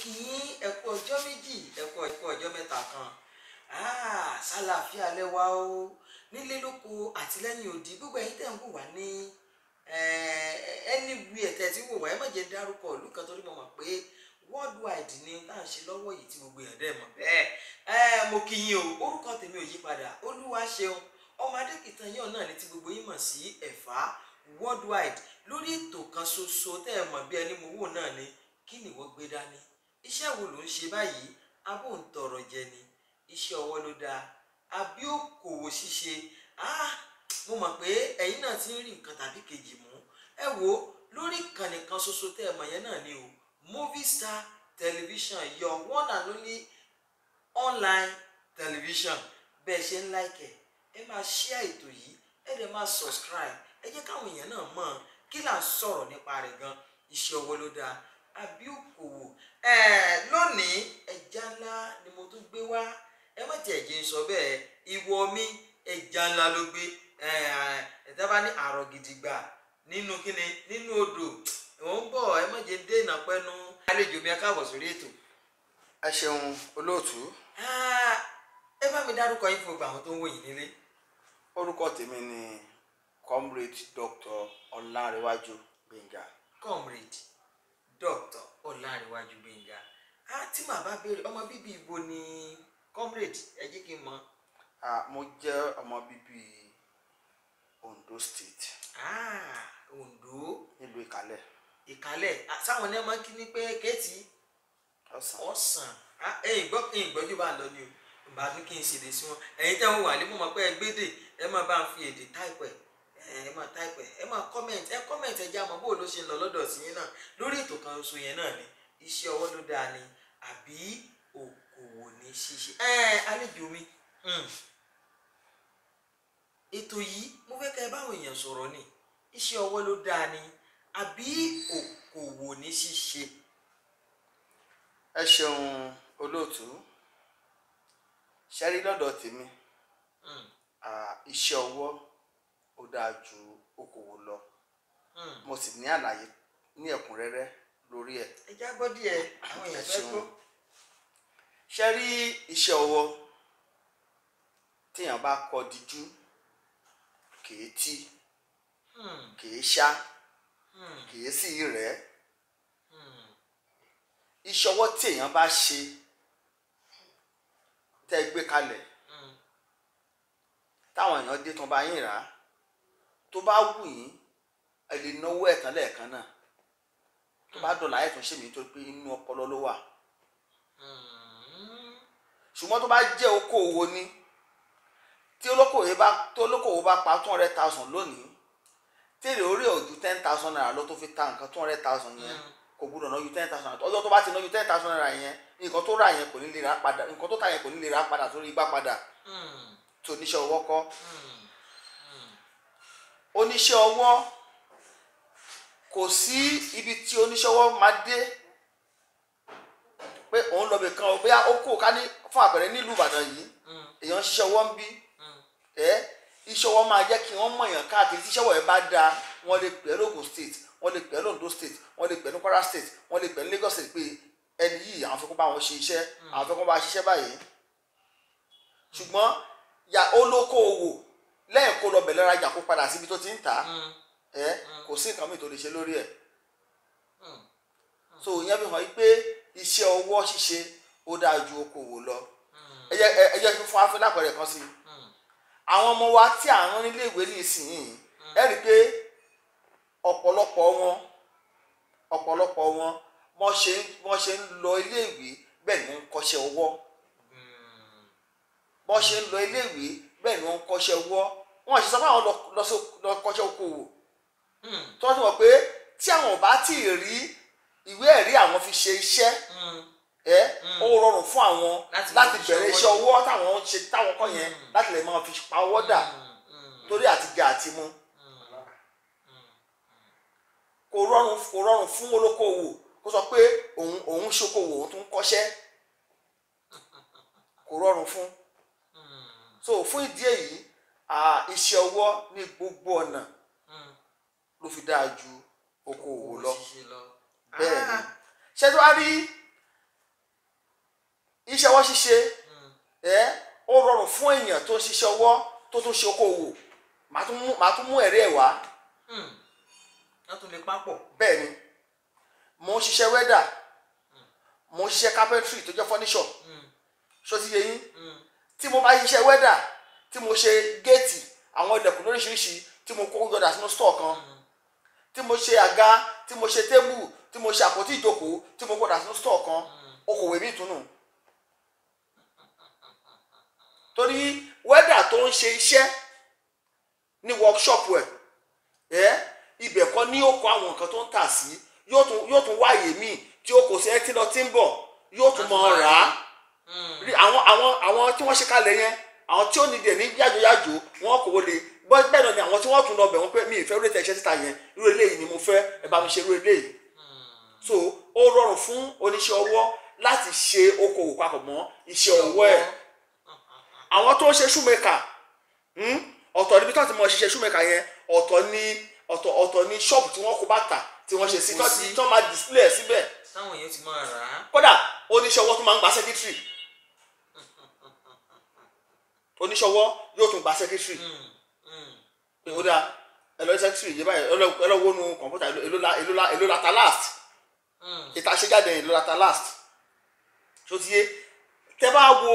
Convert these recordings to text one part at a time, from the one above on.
Kí yín ẹ kú ọjọ́ méjì, ẹ kú ọjọ́ mẹ́ta kan. Sálàáfíà lẹ́wà o, nílé lóko àti lẹ́yìn odi. Gbogbo ẹ̀yin tẹ́ ń wò wá ní anywhere tẹ́ ti wò wá, ẹ má jẹ́ dárúkọ ìlú kan torí mo mọ̀ pé worldwide ni tá à ń ṣe lọ́wọ́ yìí tí gbogbo èèyàn dẹ̀ mọ̀ bẹ́ẹ̀. Mo kí yín o, orúkọ tèmi ò yí padà, Olúwaṣeun ọmọ Adékìtàn yóò náà ní tí gbogbo yín mọ̀ sí Ẹ̀fà Worldwide lórí ètò kan ṣoṣo tẹ́ ẹ mọ̀ bí ẹni mo wò náà ni. Kí ni wọ́n gbé dání? Iṣẹ́ wo ló ń ṣe báyìí? Abó ń tọrọ jẹ ni? Iṣẹ́ ọwọ́ ló dáa àbí òkòwò ṣíṣe? Mo mọ̀ pé ẹ̀yin náà ti ń rí nǹkan tàbí kejì mú. Ẹ wo lórí ìkànnì kan ṣoṣo tẹ́ ẹ mọ̀ yẹn náà ni o, Movie Star Television, your one and only online television. Bẹ́ẹ̀ ṣe ń like ẹ máa share ètò yìí, ẹ dẹ̀ máa subscribe, ẹ jẹ́ káwọn èèyàn náà mọ̀ kí là ń sọ̀rọ̀ nípa rẹ̀ gan. Iṣẹ́ ọwọ́ ló dáa àbí òkòwò? Lónìí ẹja ńlá ni mo tún gbé wá. Ẹ má tiẹ̀ jẹ́ ń sọ bẹ́ẹ̀, ìwọ mi ẹja ńlá ló gbé. Ẹ̀dá bá ní àrọ̀ gidigba nínú kíni nínú odò ò ń bọ̀, ẹ má jẹ́ dènà pẹ́nu. Àlejò mi, ẹ káàbọ̀ sórí ètò. Ẹ ṣeun olóòtú. Ẹ bá mi dárúkọ yín fún gbogbo àwọn tó ń wò yín nílé. Orúkọ tèmi ni Comrade Dr. Ọlárẹ̀wájú Gbénga. Comrade Dr. Ọlárẹ̀wájú Gbénga. Tí màá bá béèrè, ọmọ bíbí ibo ni Comrade? Ẹ jẹ́ kí n mọ̀. Mo jẹ́ ọmọ bíbí Ondo State. Ondo. Nílùú Ìkálẹ̀. Ìkálẹ̀, sáwọn ní ọmọ kí ni pé kéètì ọ̀sán. Ẹ̀yin gbọ́jú bá ń lọ ni o, bá ní kí n ṣèdè sí wọn. Ẹ̀yin tẹ́ ń wà ní mo mọ̀ pé ẹ gbédè, ẹ máa bá ń fi èdè táìpẹ̀, ẹ máa táìpẹ̀, ẹ máa kọ́mẹ̀ntì, ẹ kọ́mẹ̀ntì, ẹ jẹ́ àmọ́ bó ló ṣe ń lọ lọ́dọ̀ sí yín náà lórí ètò kan oṣù yẹn náà ni. Iṣẹ́ ọwọ́ ló dáa ni àbí òkòwò ní ṣíṣe? Àlejò mi, ètò yìí mo fẹ́ kẹ́ ẹ báwọn èèyàn sọ̀rọ̀ ni. Iṣẹ́ ọwọ́ ló dáa ni àbí òkòwò ní ṣíṣe? Ẹ ṣeun olóòtú. Ṣẹ́rí lọ́dọ̀ tèmi, iṣẹ́ ọwọ́ ó dáa ju okòwò lọ. Mo sì ní àlàyé ní ẹ̀kúnrẹ́rẹ́ lórí ẹ̀. Ẹ já gbọ́ díẹ̀, àwọn èèyàn fẹ́ gbọ́. Ṣẹ́rí iṣẹ́ ọwọ́ téèyàn bá kọ́ díjú kìí tí, kìí ṣá, kìí sì rẹ̀. Iṣẹ́ ọwọ́ téèyàn bá ṣe tẹ́ gbé kalẹ̀ táwọn èèyàn dé tán bá yín rà á, tó bá wù yín ẹ lè náwó ẹ̀ tán lẹ́ẹ̀kan náà. Tó bá dọ̀là ẹ̀ tún ṣe mí nítorí pé inú ọpọlọ ló wà. Ṣùgbọ́n tó bá jẹ́ okòwò ni, tí olókòwò bá pa 200,000 lónìí, tèrè orí ò ju 10,000 naira lọ tó fi ta nǹkan 200,000 yẹn, kò gbúdọ̀ ná ju 10,000 naira. Ọjọ́ tó bá ti ná ju 10,000 naira yẹn, nǹkan tó rà yẹn kò ní lè rà padà, nǹkan tó tà yẹn kò ní lè rà padà sórí igbá padà. Tó oníṣẹ́ ọwọ́ kọ́. Oníṣẹ́ ọwọ́ kò sí ibi tí oníṣẹ́ ọwọ́ máa dé pé òun lọ bẹ̀ kan o, bóyá ó kó ká ní fún àpẹẹrẹ nílùú Ìbàdàn yìí, èèyàn ń ṣiṣẹ́ ọwọ́ ń bí iṣẹ́ ọwọ́ máa jẹ́ kí wọ́n mọ̀ èèyàn káàkiri. Tí iṣẹ́ ọwọ́ yẹn bá dáa, wọ́n lè pè é lógùn State, wọ́n lè pè é lóńdó State, wọ́n lè pè é ní Kwara State, wọ́n lè pè é ní Lagos State pé ẹni yìí àwọn fẹ́ kó bá wọn ṣe iṣẹ́, àwọn fẹ́ kó bá ṣiṣẹ́ báyìí. Ṣùgbọ́n ya olókoòwò lẹ́yìn kó lọ bẹ̀rẹ̀ rajà kó padà síbi tó ti ń tà á, kò sí nǹkan mìíràn tó lè ṣe lórí ẹ̀. So ìyẹn fi hàn yí pé iṣẹ́ ọwọ́ ṣíṣe ó dáa ju okòwò lọ. Ẹ jẹ́ fún afẹ́ lápẹẹrẹ kan sí i. Àwọn ọmọ wa tí à ń rán nílé ìwé ní ìsinyìí, ẹ rí i pé ọ̀pọ̀lọpọ̀ wọn wọ́n ṣe ń lọ ilé ìwé bẹ́ẹ̀ ni wọ́n ń kọ́ṣẹ́ ọwọ́. Wọ́n ṣe ń lọ ilé ìwé bẹ́ẹ̀ ni wọ́n ń kọ́ṣẹ́ ọwọ́. Wọ́n ṣe sọ pé àwọn lọ kọ́ṣẹ́ okòwò. Tó wọ́n ti mọ̀ pé tí àwọn ò bá tí ì rí ìwé ẹ̀rí àwọn fi ṣe iṣẹ́, ó rọrùn fún àwọn láti bẹ̀rẹ̀ iṣẹ́ ọwọ́ táwọn ń ṣe táwọn kọ́ yẹn láti lè máa fi pa ọwọ́ dà torí àti jẹ àti mu. Kò rọrùn fún olókoòwò kó sọ pé òun ṣokòwò òun tún kọ́ṣẹ́, kò rọrùn fún. So fún ìdí èyí, iṣẹ́ ọwọ́ ní gbogbo ọ̀nà ló fi dáa ju okòwò lọ. Bẹ́ẹ̀ ni ṣé tó wá rí Iṣẹ́ ọwọ́ ṣíṣe ẹ ó rọrùn fún èèyàn tó ń ṣiṣẹ́ ọwọ́ tó tún ṣe okòwò. Màá tún mú ẹ̀rí ẹ̀ wá. Wọ́n tún lè papọ̀. Bẹ́ẹ̀ ni, mo ń ṣiṣẹ́ welder, mo ń ṣiṣẹ́ carpentry tó jẹ́ furniture. Ṣó ti yé yín? Tí mo bá ṣiṣẹ́ welder, tí mo ṣe géètì, àwọn ilẹ̀kùn lóríṣiríṣi, tí mo kó jọdà sínú store kan, tí mo ṣe àga, tí mo ṣe table, tí mo ṣe àpótí ìjókòó, tí mo kó dà sínú store kan, okòwò mi ìtùnú. Torí welder tó ń ṣe iṣẹ́ ní workshop ẹ̀, ibẹ̀ kọ́ ní ó kó àwọn nǹkan tó ń tà sí, yóò tún wáyé míì tí ó kò sí ẹ tí lọ tí ń bọ̀, yóò tún mọ rà á. Àwọn tí wọ́n ṣe kalẹ̀ yẹn, àwọn tí ó ní díẹ̀ ní yájòyájò wọn kò wọlé. Bẹ́ẹ̀ náà ni àwọn tí wọ́n tún lọ bẹ̀ wọ́n pé mi ìfẹ́ rúlé tẹ̀ iṣẹ́ síta yẹn, irú eléyìí ni mo fẹ́, ẹ bá mi ṣe irú eléyìí. So ó rọrùn fún oníṣẹ́ ọwọ́ láti ṣe okòwò papọ̀ mọ́ iṣẹ́ ọwọ́ ẹ̀. Àwọn tó ń ṣe shoemaker, ọ̀tọ̀ níbi tó ti mọ ṣiṣẹ́ shoemaker yẹn, ọ̀tọ̀ ní ọ̀tọ̀ ní ṣọ́ọ̀bù tí wọ́n kó bàtà tí wọ́n ṣe sí, tí wọ́n máa display ẹ̀ síbẹ̀, táwọn èèyàn ti máa rà á. Kódà oníṣẹ́ ọwọ́ tún máa ń gba secretary, oníṣẹ́ ọwọ́ yóò tún gba secretary. Ó dáa, ẹ lọ secretary yìí báyìí, ẹ lọ wọnú kọ̀ǹpútà, èló la ta last, ìta ṣe jáde, èló la ta last. Ṣó ti yé? Tẹ́ bá wo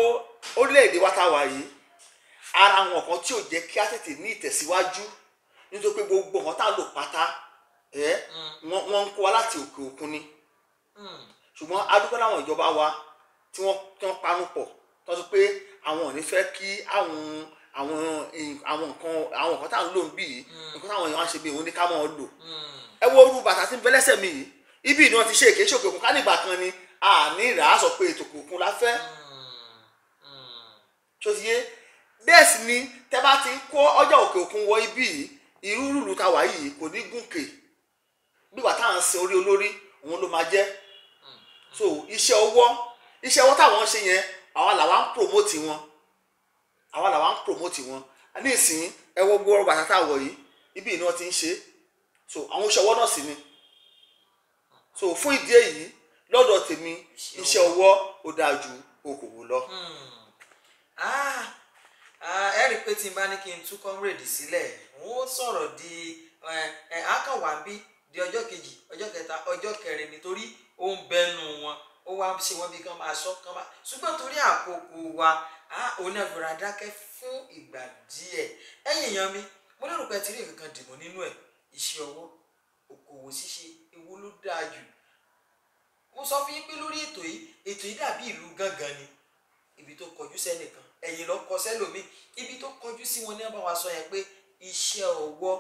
orílẹ̀-èdè wa tá a wà yìí, ara àwọn kan tí ò jẹ́ kí á tètè ní ìtẹ̀síwájú, nítorí pé gbogbo nǹkan tá a lò pátá ẹ wọ́n ń kó wa láti òkè òkun ni. Ṣùgbọ́n a dúpẹ́ láwọn ìjọba wa tí wọ́n panu pọ̀ tó sọ pé àwọn ò ní fẹ́ kí àwọn nǹkan tá à ń lò ń bì yìí, nǹkan táwọn èèyàn á ṣe bí òun ní ká máa lò. Ẹ wo orú bàtà tí ń bẹ lẹ́sẹ̀ mi yìí, ibi ni wọ́n ti ṣe èké ṣòkè òkun. Ká nígbà kan ni àní rà á sọ pé ètò òkun la fẹ́. Ṣó ti yé? Bẹ́ẹ̀ sì ni tẹ́ bá ti ń kó ọjà òkè òkun wọ ibi yìí, irú rúlu ta wà yìí kò ní gùnkè bí wà táà ń sin orí olórí òun ló máa jẹ́. So iṣẹ́ ọwọ́ táwọn ń ṣe yẹn, àwa làwa ń promote wọn, àwa làwa ń promote wọn. Ní ìsìn ẹ wo gbogbo bàtà tá a wọ̀ yìí, ibi ni wọ́n ti ń ṣe. So àwọn iṣẹ́ ọwọ́ náà sì ni. So fún ìdí èyí, lọ́dọ̀ tèmi, iṣẹ́ ọwọ́ ó dáa ju okòwò lọ. Ẹ rí i pé tí n bá ní kí n tú comrade sílẹ̀, n ó sọ̀rọ̀ di akànwá bí di ọjọ́ kejì, ọjọ́ kẹta, ọjọ́ kẹrin, nítorí ó ń bẹnu wọn, ó wá ṣe wọn bí kán máa sọ kán máa, ṣùgbọ́n torí àkókò wa onífura dákẹ́ fún ìgbà díẹ̀. Ẹ̀yin èèyàn mi, mo lérò pé ẹ ti rí nǹkan kan dìbò nínú ẹ̀. Iṣẹ́ ọwọ́, okòwò ṣíṣe, èwo ló dáa jù? Mo sọ fún yín pé lórí ètò yìí dàbí ìlú gángan ni. Ibi tó kọjú sẹ́nìkan, ẹ̀yìn lọ kọ sẹ́lòmíì. Ibi tó kọjú sí wọn ní wọ́n bá wa sọ yẹn pé iṣẹ́ ọwọ́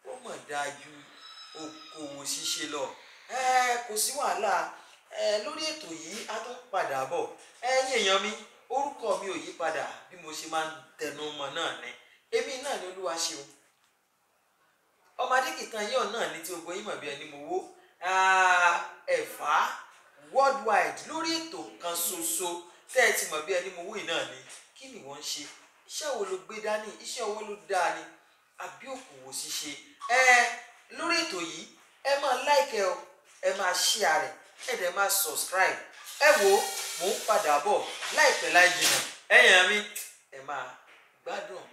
ó mọ̀ dáa ju okòwò ṣíṣe lọ. Kò sí wàhálà lórí ètò yìí, a tún padà bọ̀. Ẹ̀yin èèyàn mi, orúkọ mi ò yí padà, bí mo ṣe máa ń tẹnu mọ́ náà ni. Èmi náà ni Olúwaṣeun ọmọ Adékìtàn yóò náà ní tí gbogbo yín mọ̀ bí ẹni mo wó ẹ̀fà worldwide lórí ètò kan ṣoṣo tẹ́ ẹ ti mọ̀ bí ẹni mo wó yìí náà ni. Kí ni wọ́n ń ṣe? Iṣẹ́ wo ló gbé dání? Iṣẹ́ ọwọ́ ló dáa ni àbí òkòwò ṣíṣe? Lórí ètò yìí, ẹ máa like ẹ o, ẹ máa share rẹ̀, ẹ dẹ̀ máa subscribe. Ẹ wo, mò ń padà bọ̀ láìpẹ́ láì jìnnà. Ẹ̀yin mi, ẹ máa gbádùn.